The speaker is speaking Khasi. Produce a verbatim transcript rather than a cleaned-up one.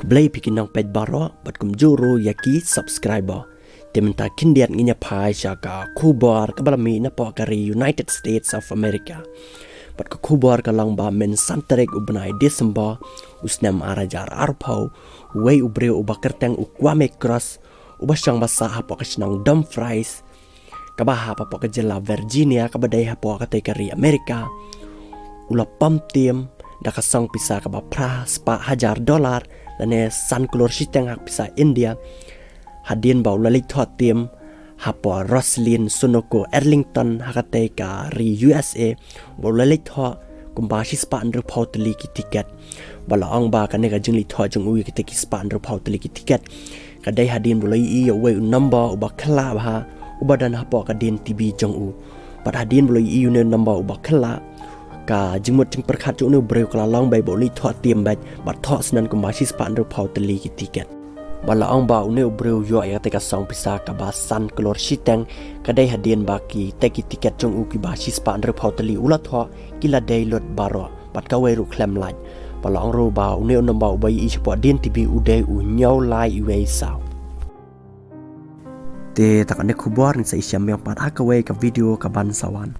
Blei phi ki nongpeit baroh bad kumjuh ruh ïa ki subscriber. Te mynta khyndiat ngin ïa phai sha ka khubor kaba la mih napoh ka ri United States of America. Bad ka khubor ka long ba mynsan tarik u bnai December u snem ar hajar arphew, uwei u briew uba kyrteng u Kwame Cross, uba shong ba sah hapoh ka shnong Dumfries, kaba hap hapoh ka jylla Virginia, kaba dei hapoh katei ka ri America, u la pom tim da ka song pisa kaba phra spah hajar dollar, lane san klur shiteng ha ka pisa India, hadien ba u la leit thoh tim hapoh Roslyn Sunoco Arlington ha katei ka ri U S A, ba u la leit thoh kumba shispah hynriewphew tylli ki tiket. Ba la ong ba kane ka jingleit thoh jong u ïa kitei ki spah hynriewphew tylli ki tiket ka dei hadien ba u la ïohi ïa uwei u number uba khyllah bha, uba don hapoh ka D N T B jong u. Bad hadien ba u la ïohi ïa une u number uba khyllah, ka jingmut jingpyrkhat jong une u briew ka la long ba u leit thoh tim beit, bad thoh shen kumba shispah hynriewphew tylli ki tiket. Ba la ong ba une u briew u ïoh ïa katei ka song pisa kaba san klur shiteng, ka dei hadien ba kitei ki tiket jong u kiba shispah hynriewphew tylli u la thoh ki la dei lut baroh, bad kawei ruh khlem lait. Ba la ong ruh ba une u number uba ïohi shapoh D N T B u dei u hynñiew lai wei saw. Te ta kane ka khubor ngin sa ïashem biang pat ha kawei ka video kaban sa wan.